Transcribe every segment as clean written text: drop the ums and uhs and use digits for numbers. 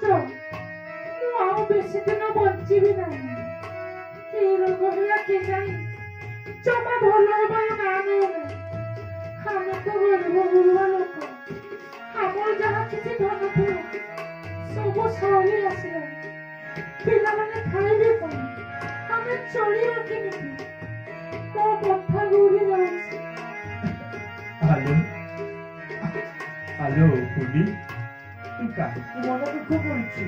ଜାଣୁଛ, ମୁଁ ଆଉ ବେଶୀ ଦିନ ବଞ୍ଚିବି ନାହିଁ। କି ରୋଗ ହେଲା କେଜାଣି, ଜମା ଭଲ ହେବାର ନାଁ ନେଉନି। ଆମେ ତ ଗରିବ ଗୁରୁବା ଲୋକ, ଆମର ଯାହା କିଛି ଧନ ଥିଲା ସବୁ ସରି ଆସିଲାଣି। ପିଲାମାନେ ଖାଇବେ କଣ, ଆମେ ଚଳିବା କେମିତି? ମୋ କଥା ଘୁରି ଯାଉଛି। ଆଲୋ ଆଲୋ ପୁଲି, ତୁ କାହିଁକି ମନ ଦୁଃଖ କରୁଛୁ?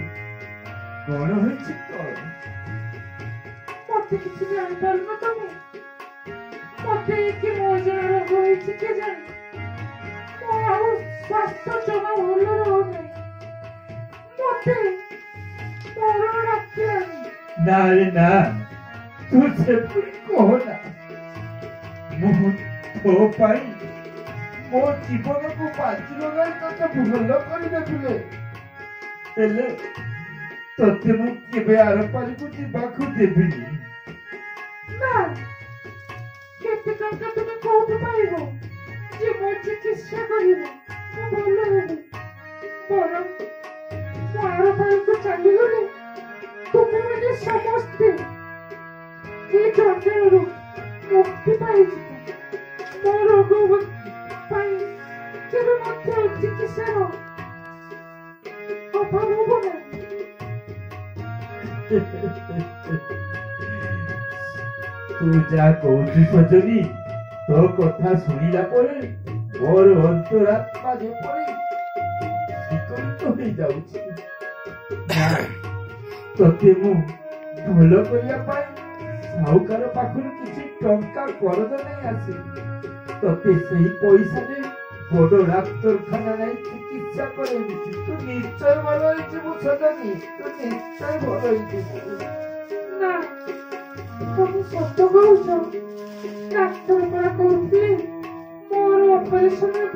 କଣ ହେଇଛି ତୋର? ମତେ କିଛି ଜାଣିପାରୁନ ତମେ। ମତେ କି ଅଜଣା ରୋଗ ହେଇଛି କେଜାଣି, ମୋ ଆଉ ସ୍ୱାସ୍ଥ୍ୟ ଜମା ଭଲ ରହୁନାହିଁ। ମତେ ମରଣ ଡାକିଲାଣି। ନା ରେ ନା, ତୁ ସେପରି କହନା। ମୁଁ ତୋ ପାଇଁ ମୋ ଜୀବନକୁ ବାଜି ଲଗାଇ ତୋତେ ଭଲ କରିଦେଥିଲେ, ହେଲେ ତୋତେ ମୁଁ କେବେ ଆରପାରିକୁ ଯିବାକୁ ଦେବିନି। ନା, କେତେ ଟଙ୍କା ତୁମେ କୋଉଠୁ ପାଇବ ଯେ ମୋ ଚିକିତ୍ସା କରିବ, ମୁଁ ଭଲ ହେବି? ବରଂ ମୁଁ ଆରପାରିକୁ ଚାଲିଗଲେ ତୁମେମାନେ ସମସ୍ତେ ଏ ଜଞ୍ଜାଳରୁ ମୁକ୍ତି ପାଇଯିବ। ମୋ ରୋଗ ପାଇଁ କେବେ ମଧ୍ୟ ଚିକିତ୍ସାର ଅଭାବ ହବ ନାହିଁ। ତୁ ଯାହା କହୁଛୁ ସଜନୀ, ତୋ କଥା ଶୁଣିଲା ପରେ ମୋର ଅନ୍ତରାତ୍ମା ଯେପରି ବିକଳିତ ହେଇଯାଉଛି। ନା, ତୋତେ ମୁଁ ଭଲ କରିବା ପାଇଁ ସାହୁକାର ପାଖରୁ କିଛି ଟଙ୍କା କରଜ ନେଇ ଆସିବି। ତୋତେ ସେଇ ପଇସାରେ ବଡ ଡାକ୍ତରଖାନା ନେଇ ଚିକିତ୍ସା କରେଇବି। ତୁ ନିଶ୍ଚୟ ଭଲ ହେଇଯିବୁ ସଜନୀ, ତୁ ନିଶ୍ଚୟ ଭଲ ହେଇଯିବୁ। ନା, ତମେ ସତ କହୁଛ? ଡାକ୍ତର ପରା କହୁଥିଲେ ମୋର ଅପରେସନ ହେବ,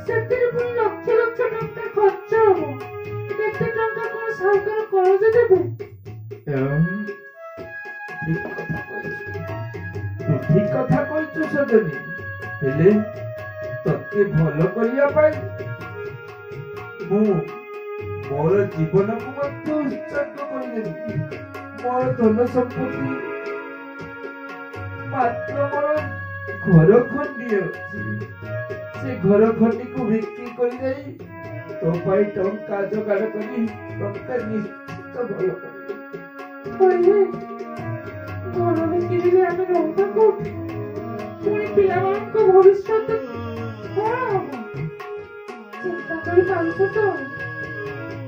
ସେଥିରେ ପୁଣି ଲକ୍ଷ ଲକ୍ଷ ଟଙ୍କା ଖର୍ଚ୍ଚ ହବ। ଏତେ ଟଙ୍କା କଣ ସାହୁକାର କରଜ ଦେବେ? ଠିକ କଥା କହିଛୁ, ତୁ ଠିକ କଥା କହିଛୁ ସଜନୀ। ହେଲେ ତତେ ଭଲ କରିବା ପାଇଁ ମୁଁ ମୋର ଜୀବନକୁ ମଧ୍ୟ ଉତ୍ସର୍ଗ କରିଦେବି। ମୋର ଧନ ସମ୍ପତ୍ତି ମାତ୍ର ମୋର ଘର ଖଣ୍ଡିଏ ଅଛି, ସେ ଘର ଖଣ୍ଡିକୁ ବିକ୍ରି କରିଦେଇ ତୋ ପାଇଁ ଟଙ୍କା ଯୋଗାଡ଼ କରି ତତେ ନିଶ୍ଚିତ ଭଲ କରିବି। କହିଲେ ଘର ବିକିଦେଲେ ଆମେ ରହିବା କୋଉଠି? ପୁଣି ପିଲାମାନଙ୍କ ଭବିଷ୍ୟତ କଣ ହବ? ଚିନ୍ତା କରିପାରୁଛ ତ?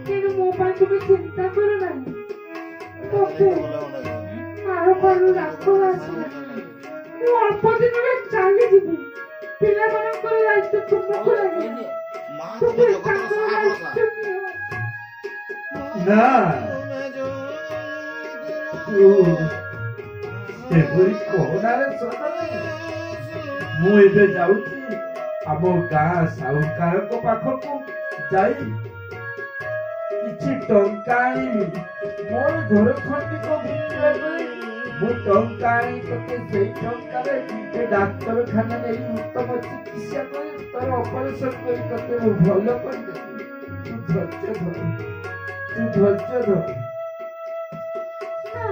ତେଣୁ ମୋ ପାଇଁ ତୁମେ ଚିନ୍ତା କର ନାହିଁ। ମତେ ଆରପାରୁ ଡାକ୍ତର ଆସିଲା, ମୁଁ ଅଳ୍ପ ଦିନରେ ଚାଲିଯିବି। ପିଲାମାନଙ୍କର ଦାୟିତ୍ୱ ତୁମକୁ ଲାଗିଲା, ତୁମେ ତାଙ୍କର ଦାୟିତ୍ୱ ନିଅ। ନା, ତୁ ସେପରି କହନାରେ ସଜନୀ। ମୁଁ ଏବେ ଯାଉଛି ଆମ ଗାଁ ସାହୁକାରଙ୍କ ପାଖକୁ, ଯାଇ କିଛି ଟଙ୍କା ଆଣିବି। ମୋର ଘର ଖଣ୍ଡିକ ବିକ୍ରୟ କରି ମୁଁ ଟଙ୍କା ଆଣି ତତେ ସେଇ ଟଙ୍କାରେ ଏ ଡାକ୍ତରଖାନା ନେଇ ଉତ୍ତମ ଚିକିତ୍ସା କରି ତୋର ଅପରେସନ କରି ତତେ ମୁଁ ଭଲ କରିଦେବି। ତୁ ଧୈର୍ଯ୍ୟ ଧର, ତୁ ଧୈର୍ଯ୍ୟ ଧର। ନା,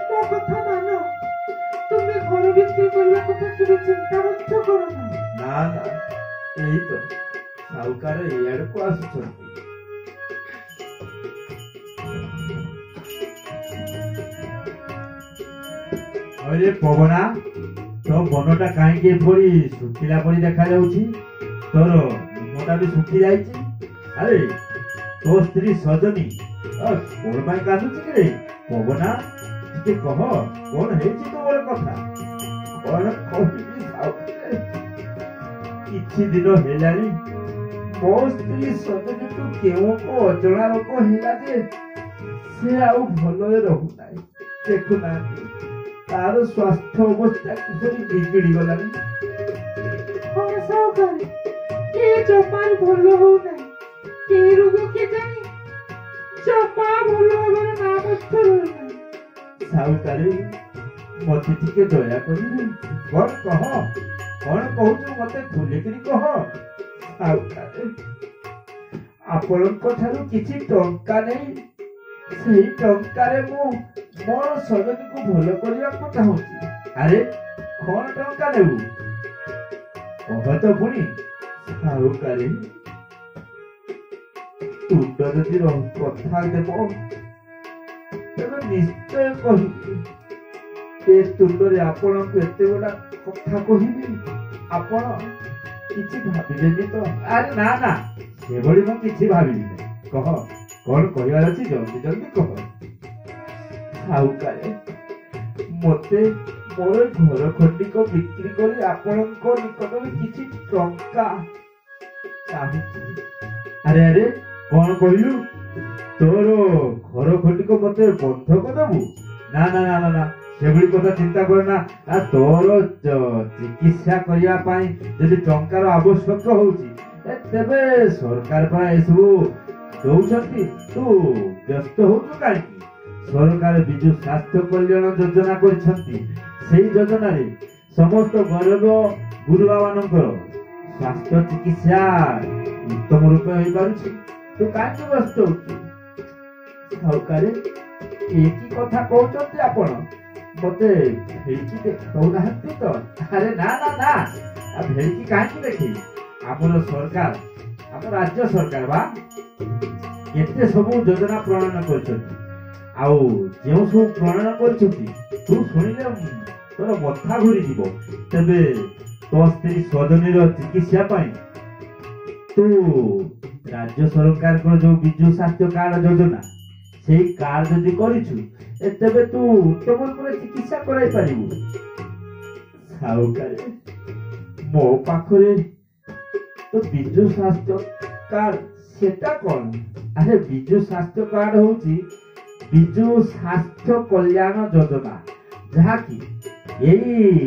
ମୋ କଥା ମାନ। ତୁମେ ଘର ବିକ୍ରି କରିବା କଥା କେବେ ଚିନ୍ତା ମଧ୍ୟ କର ନା। ନା ନା, ଏଇ ତ ସାହୁକାର ଏଇଆଡକୁ ଆସୁଛନ୍ତି। ଆରେ ପବନା, ତୋ ମନଟା କାହିଁକି ଏପରି ଶୁଖିଲା ପରି ଦେଖାଯାଉଛି? ତୋର ମୁହଁଟା ବି ଶୁଖି ଯାଇଛି। ଆରେ, ତୋ ସ୍ତ୍ରୀ ସଜନୀ କଣ ପାଇଁ କାନ୍ଦୁଛି କିରେ? ପବନା, ଟିକେ କହ, କଣ ହେଇଛି ତୁମର କଥା? କଣ କହିବି ସାହୁକାରେ, କିଛି ଦିନ ହେଲାଣି ମୋ ସ୍ତ୍ରୀ ସଜନୀକୁ କେଉଁ ଅଜଣା ରୋଗ ହେଲା ଯେ ସେ ଆଉ ଭଲରେ ରହୁନାହିଁ। ଦେଖୁନାହାନ୍ତି, ତାର ସ୍ୱାସ୍ଥ୍ୟ ଅବସ୍ଥା କିପରି ବିଗିଡି ଗଲାଣି। ହଁ ସାହୁକାର, ଏ ଜମାରୁ ଭଲ ହଉନାହିଁ। କି ରୋଗ କେଜାଣି, ଜମା ଭଲ ହେବାର ନାଁ ମଧ୍ୟ ଧରୁନାହିଁ। ସାହୁକାରେ, ମତେ ଟିକେ ଦୟା କରିବେ। କଣ କହ, କଣ କହୁଛୁ, ମତେ ଖୋଲିକିରି କହ। ସାହୁକାରେ, ଆପଣଙ୍କ ଠାରୁ କିଛି ଟଙ୍କା ନେଇ ସେଇ ଟଙ୍କାରେ ମୁଁ ମୋର ସଜନୀକୁ ଭଲ କରିବାକୁ ଚାହୁଁଛି। ଆରେ, କଣ ଟଙ୍କା ନେବୁ କହ ତ ପୁଣି। ସାହୁକାରେ, ତୁଣ୍ଡ ଯଦି କଥା ଦେବ ତେବେ ନିଶ୍ଚୟ କହିବି। ଏ ତୁଣ୍ଡରେ ଆପଣଙ୍କୁ ଏତେ ଗୁଡା କଥା କହିବି, ଆପଣ କିଛି ଭାବିବେନି ତ? ଆରେ ନା ନା, ସେଭଳି ମୁଁ କିଛି ଭାବିବି ନାହିଁ। କହ, କଣ କହିବାର ଅଛି, ଜଲ୍ଦି ଜଲ୍ଦି କହ। ସାହୁକାରେ, ମତେ ମୋର ଘର ଖଣ୍ଡିକ ବିକ୍ରି କରି ଆପଣଙ୍କ ନିକଟରେ କିଛି ଟଙ୍କା ଚାହୁଁଛି। ଆରେ ଆରେ, କଣ କହିଲୁ? ତୋର ଘର ଖଣ୍ଡିକ ମତେ ବନ୍ଧକ ଦେବୁ? ନା ନା ନା ନା ନା, ସେଭଳି କଥା ଚିନ୍ତା କର ନା। ତୋର ଚିକିତ୍ସା କରିବା ପାଇଁ ଯଦି ଟଙ୍କାର ଆବଶ୍ୟକ ହଉଛି, ତେବେ ସରକାର ପରା ଏସବୁ ଦଉଛନ୍ତି, ତୁ ବ୍ୟସ୍ତ ହଉଛୁ କାହିଁକି? ସରକାର ବିଜୁ ସ୍ୱାସ୍ଥ୍ୟ କଲ୍ୟାଣ ଯୋଜନା କରିଛନ୍ତି। ସେଇ ଯୋଜନାରେ ସମସ୍ତ ଗରିବ ଗୁରୁବା ମାନଙ୍କର ସ୍ୱାସ୍ଥ୍ୟ ଚିକିତ୍ସା ଉତ୍ତମ ରୂପେ ହେଇପାରୁଛି। ତୁ କାହିଁକି ବ୍ୟସ୍ତ ହଉଛୁ? ସାହୁକାରେ, ଏ କି କଥା କହୁଛନ୍ତି ଆପଣ? ମତେ ଭେଳିକି ଦେଖାଉନାହାନ୍ତି ତ? ଆରେ ନା ନା ନା, ଭେଳିକି କାହିଁକି ଦେଖେଇବି? ଆମର ସରକାର, ଆମ ରାଜ୍ୟ ସରକାର ବା କେତେ ସବୁ ଯୋଜନା ପ୍ରଣୟନ କରିଛନ୍ତି, ଆଉ ଯେଉଁ ସବୁ ପ୍ରଣୟନ କରିଛନ୍ତି ତୁ ଶୁଣିଲେ ତୋର ମଥା ଘୁରିଯିବ। ତେବେ ତୋ ସ୍ତ୍ରୀ ସଜନୀର ଚିକିତ୍ସା ପାଇଁ ତୁ ରାଜ୍ୟ ସରକାରଙ୍କର ଯୋଉ ବିଜୁ ସ୍ୱାସ୍ଥ୍ୟ କାର୍ଡ ଯୋଜନା, ସେଇ କାର୍ଡ ଯଦି କରିଛୁ, ତେବେ ତୁ ଉତ୍ତମ ରୂପରେ ଚିକିତ୍ସା କରାଇ ପାରିବୁ। ସାହୁକାରେ, ମୋ ପାଖରେ ତ ବିଜୁ ସ୍ୱାସ୍ଥ୍ୟ କାର୍ଡ, ସେଟା କଣ? ଆରେ, ବିଜୁ ସ୍ୱାସ୍ଥ୍ୟ କାର୍ଡ ହଉଛି ବିଜୁ ସ୍ୱାସ୍ଥ୍ୟ କଲ୍ୟାଣ ଯୋଜନା, ଯାହାକି ଏଇ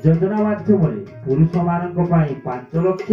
ଯୋଜନା ମାଧ୍ୟମରେ ପୁରୁଷ ମାନଙ୍କ ପାଇଁ 5 ଲକ୍ଷ,